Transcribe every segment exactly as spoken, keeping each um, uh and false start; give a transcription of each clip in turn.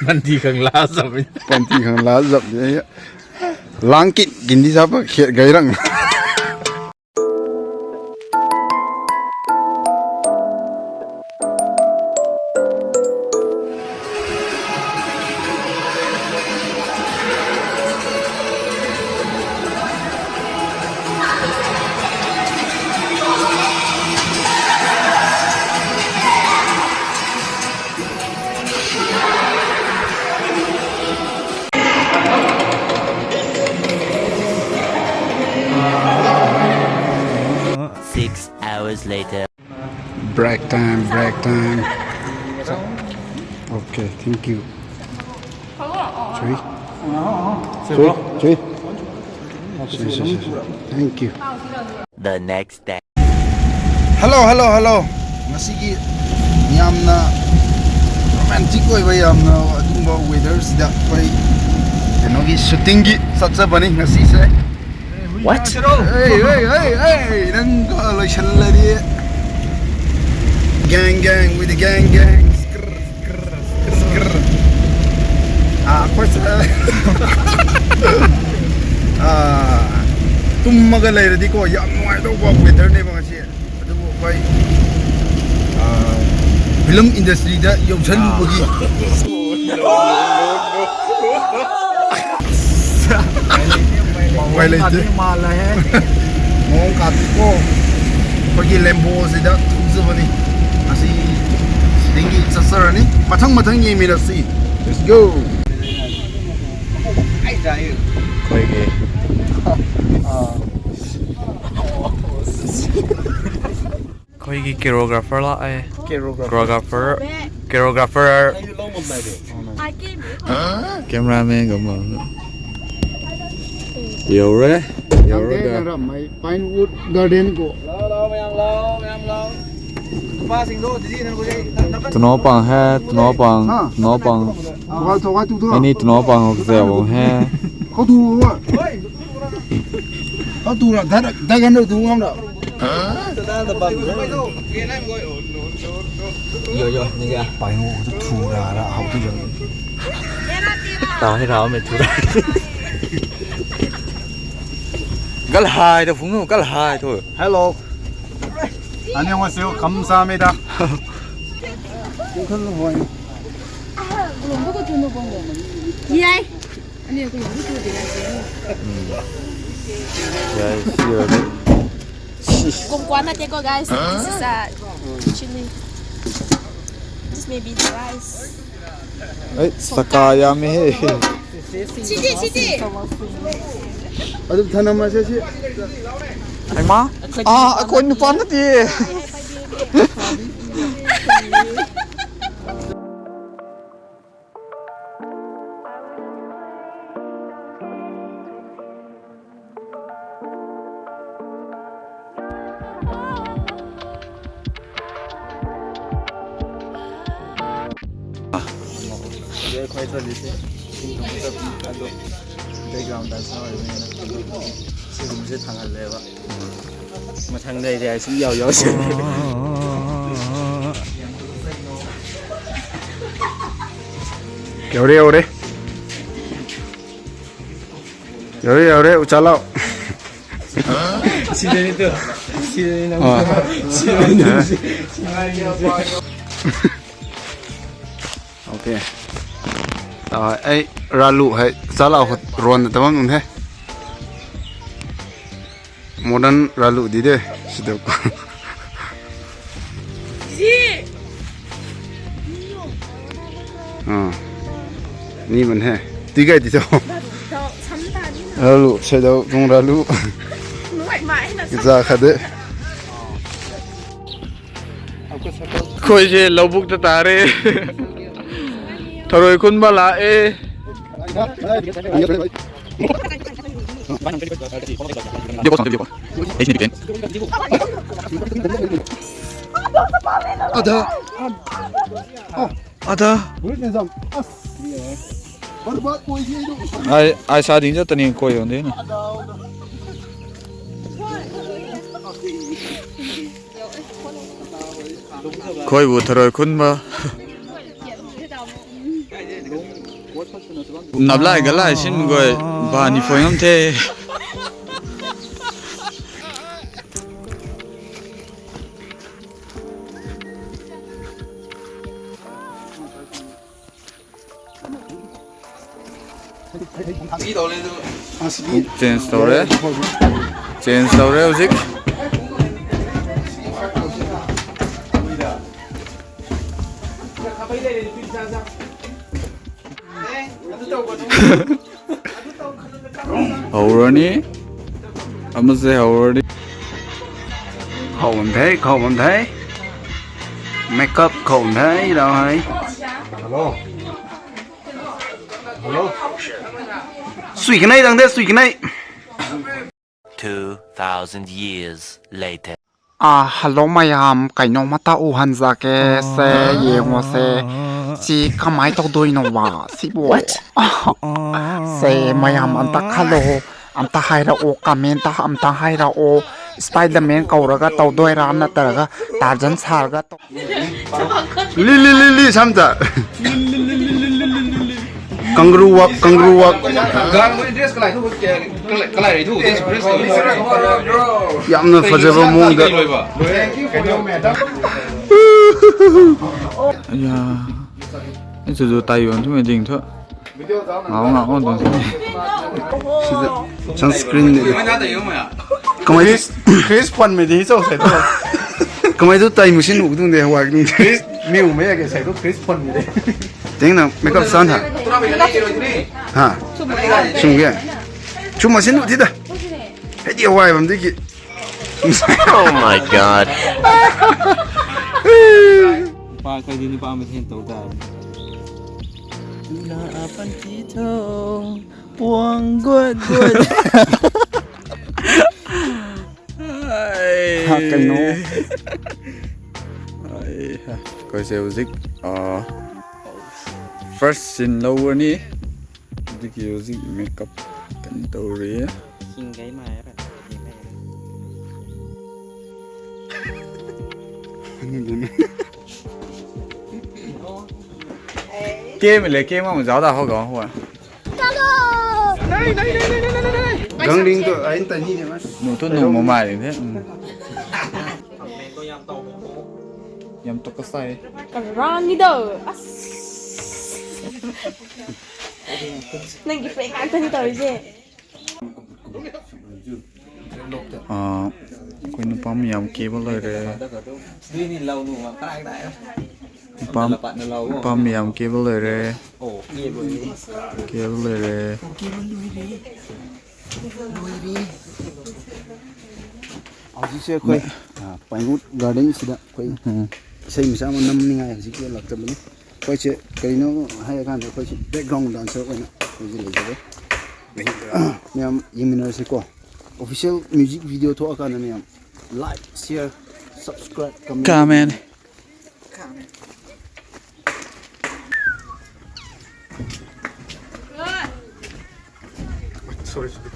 Panty khang la zam. Panty khang la zam de. Lang kit gin di sa pa khiat gai rang. Six hours later. Break time, break time. Okay, thank you. Chui. Chui, chui. Chui, chui, chui. Thank you. The next day. Hello, hello, hello. Ngasigi yamna romantic oiba yamna adungba weather sida koi. Kanogi shooting gi satsa bani ngasi se. What? Hey, hey, hey, hey, nang ka loishan la di. Gang, gang, with the gang, gang. Skrr, skrr, skrr, skrr. Ah, of course. Ah, tum maga lei ra di ko, yam nuai do ba weather ne ba ngasi. Adugu koi, ah, film industry da yau san bu gi. Mong kati ma la he. Mong kati ko. Koi ki lembo si da tu zu bani. Asi dingi sasar ni. Mathang mathang ye mi na si. Let's go. Koi ki. Ah. Koi ki choreographer la e. Choreographer. Choreographer. Choreographer. Cameraman gam bam. Yo re. Yo re da. Pinewood Garden ko. Tuno pang he, tuno pang, tuno pang. Ani tuno pang ho ze bam he. Khou tu wa. Khou tu ra, da, da gan tu ngam ra. Yo, yo, ni ga. Pai ho tu thu ra ra, hau tu jang. Ta hi ra me thu ra. Gal hai da phung nu, gal hai thu. Hello. Annyeonghaseyo, kamsahamnida. Yay. Guys, here. Kum kwan na te ko, guys. This is a chili. This may be the rice. Ei, saka yam he. Chili, chili. Adum thanam ma se si. Ai ma. Ah, akoi nupa na ti. Background dancer na si kum se thang le ba. Mathang dei dei sum yau yau se. Yau re, yau re. Yau re, yau re, uchalou. Si dei ni tu. Si dei ni na. Ah. Si dei ni. Si dei ni. Okay. Ah, ei, ralu hei, chalou khat ron ta bam nung the. Modern ralu di de, sidau. Ah. Ni man he. Ti gai ti cho. Ralu, sidau, tung ralu. Za kha de. Khoi se loubuk ta ta re. Tharui khun ba la e. Ada. Ada. Ai, ai sa ding ja tani koi on de na. Khoi bu tharui khun ba. Naplai galai sin goi, bani phoi ngam the. Change tau re. Change tau re howzik. Howrani. Amase howrani. Khou bam the, khou bam the. Makeup khou bam the, rau hei. Hello. Hello. Sui kanei dang de, sui kanei. Two thousand years later. Ah, hello mayam, kainung mata u hanza ke se, ye ngo se, si kamai tou dui no wa, si bo. What? Se mayam, anta hello, anta hai ra o, comment ta anta hai ra o, Spider-Man kau raga tou dui ra na ta raga, Tarzan sa raga tou. Li, li, li, li, samta. Kangaroo walk, kangaroo walk. Gang mo dress kalai thu, kalai, kalai rei thu, dress, dress. Yamna fazaba mungda. Loiba. Aya. Ai chu chu tai yuan thu me ding thu. Ngau ngau ngau dong. Sunscreen ni. Kamai Chris, Chris pon me di cho sai to. Kamai tu tai machine uk dung de, hwa dung. Chris, mi u me ke sai to Chris pon me de. Ting na makeup san ha. Ha. Sung ge. Chu machine uk thi da. Hei di hwai bam di ki. Oh my God. Pa kai di ni pa me hin to da. Tuna apan ti thong puang guat guat. Ai. Ha, kano. Ai, ha. Koi se howzik, ah, first scene lou ni. Howzik, howzik makeup kan tou re. Sing gai mai ra. Ke me le ke ma zau da ho ga ho. Gang ling tu ai ta ni de mas. Nu tu nu mo mai ling the. Yam to ka sai. Karang ni do. As. Nang ki prank ang tani tau je. Ah, koi nupam yam cable loire. Nupam, nupam yam cable loire. Cable loire. Howzik se khoi, ah, Pinewood Garden sida khoi. Hmm. Isei misa ma nam ni ngai howzik ke lak ta bani. Khoi se, karino hai kan khoi se background dancer khoi na. Khoi se le je. Miyam yimina se ko. Official music video thu akan miyam like, share, subscribe, comment. Comment. Sorry, sorry.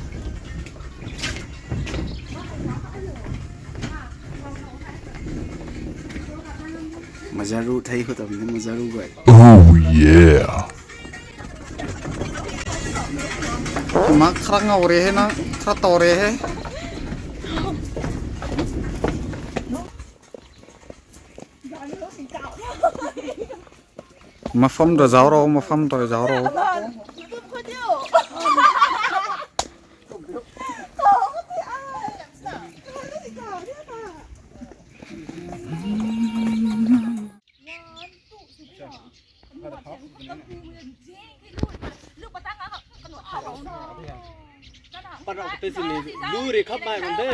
Mazaru thei khou tam ni mazaru gai. Oh yeah. Mak khrang ngau re he na, khrang tau re he. Mafam ta zau ro, mafam ta zau ro. Parau te sini lu ri khap mai man de.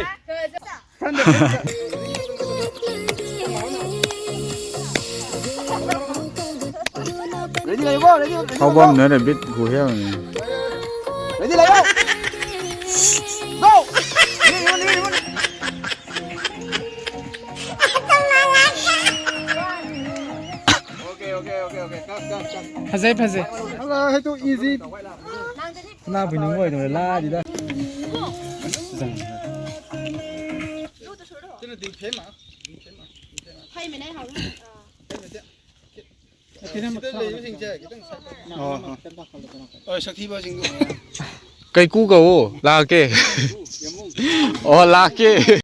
Ready, ready, ready, ready. How about another bit? Go here. Ready, ready. Go. Ready, ready, ready. Okay, okay, okay, okay. Cut, cut, cut. Phazei, phazei. Hello, hey, too easy. Na bui nung goi tu la di da. Zang. Tina ding phe ma. Ding phe ma. Ding phe ma. Hai me nai hau. Hai me tia. Oi, sakhi ba jing du. Kai ku ka o, la ke. O, la ke.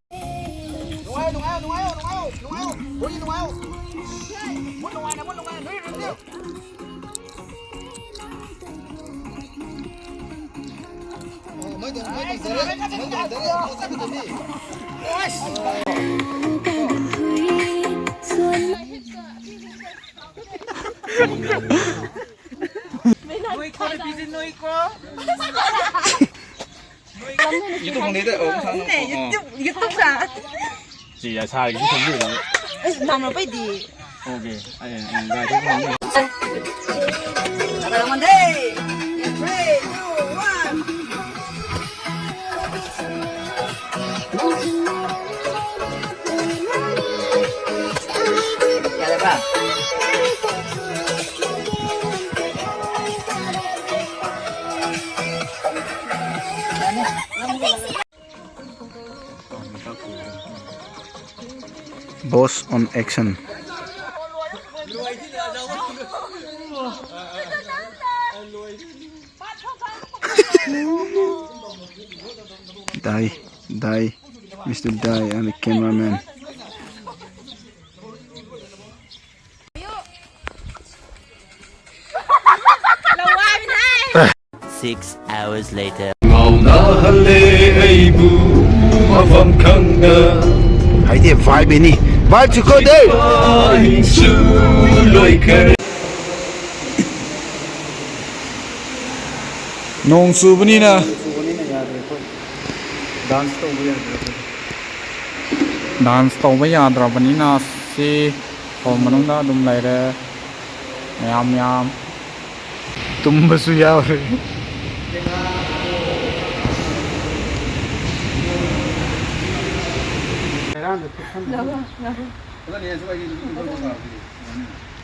Nui ko, nui ko. YouTube hong de, oh, YouTube, YouTube sa. Ci ya sa, YouTube hong de. Eh, nam lo pai di. Okay. Ai, ai, guys, YouTube hong de. Three, two, one. Boss on action. Dai, Dai, Mister Dai and the cameraman. Six hours later. Ngauna hale eibu mafam khangna. Hai de vibe ni. Vibe chu ko de. Su loi kare. Nong su bani na. Dance towba yadra bani na si. Hall manung da dum lai re. Mayam mayam. Tumba su yau re.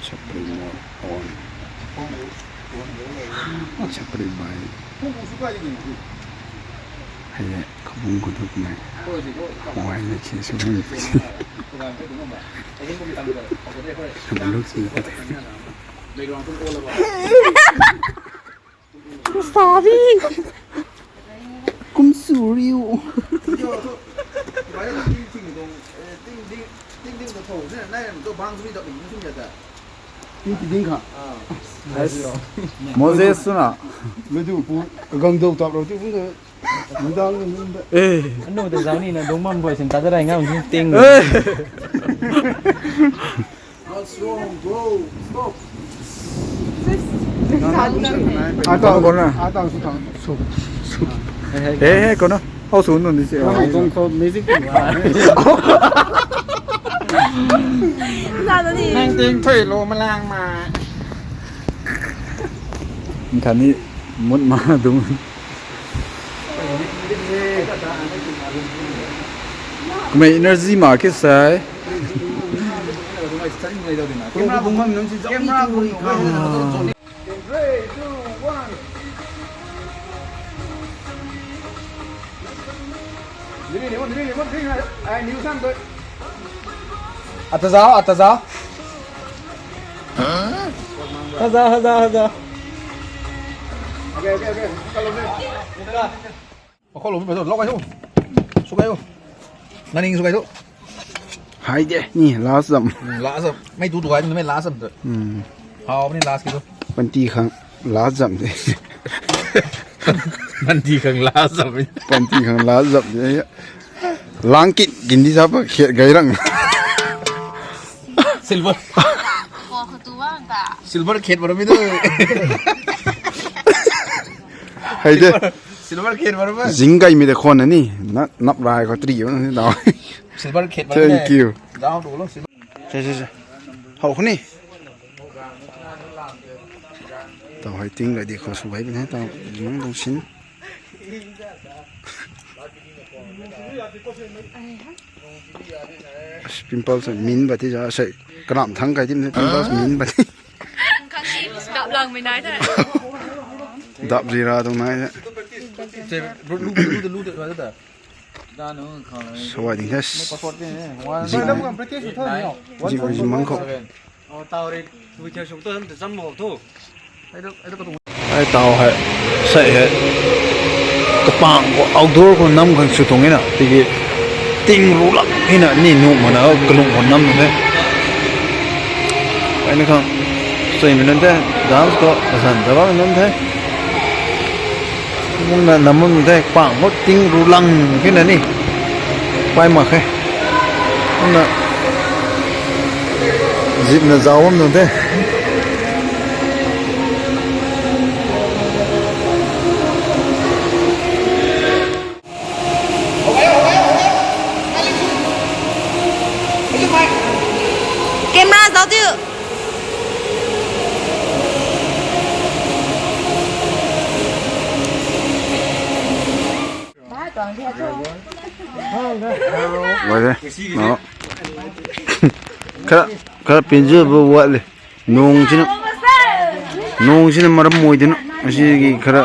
Chapri mo on. Chapri bai. Hei kabung kuduk nai. Huai na chi su mi. Samaluk si. Sabi. Kum su riu. Ting ting ting ting to thou ne, nai ram to bang sui da bing sui ya da. Ting ting ting kha. Moses suna. Medu pu kagang dou tap lo ti pu ne. Mudang ni munda. Eh. Anu ta zang ni na dong mam boi sin ta da rai ngam ting. Eh. What's wrong, bro? Stop. Ata kona. Ata su thang. Su. Su. Hey, hey, kona. How soon on this? Kona kong ko music. Nang ting thui lo malang ma. Kani mut ma dung. Kumei energy ma ke sai. Camera bung bam nung si camera bung. Three, two, one. Dili ni, dili ni, dili ni. Ai, new sam tu. Ata zao, ata zao. Haza, haza, haza. Okay, okay, okay. Kalau ni. Ita. Ako lo, lo kayo. Sukayo. Naning sukayo. Hai de, ni last zam. Hmm, last zam. Mei tu tu ai, mei last zam tu. Hmm. Hao ni last ki tu. Panty khang last zam de. Panty khang last zam. Panty khang last zam de. Langkit gindi sapa khet gai rang. Silver. Silver khet baru mi tu. Hai de. Silver khet baru mi. Zing gai mi de khon na ni. Na, nap rai ko tri yo ni da. Silver khet baru mi. Thank you. Down to lo silver. Che, che, che. Hau khuni. Tau hai ting gai di khou su gai bine tau. Jung dong sin. Pimples min ba ti ja sei kanam thang kai tim pimples min ba ti. Dap lang mi nai the. Dap ri ra dong nai the. Sawai ding test. Ji ji mang kho. Ai tau hei, sei hei, kapang khou outdoor khou nam khang sw tuang e na, tiki ting ru lak hei na ni nuh mana kalung khou nam the. Ai na khang, sei mi nunc the, dance khou azan ta bam nunc the. Kumna nam bam the, pang khou ting ru lang khe na ni. Pai mak khe. Kumna zipna zau bam nunc the. Camera zau diu. Wai de. No. Kara, kara pinzu bu wat le. Nung sina, nung sina maram moi dina. Asi ki kara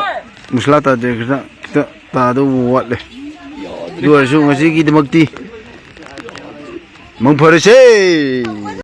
musla ta de kara ta, ta do wat le. Dua su ngasi ki demak ti. Mang phare se.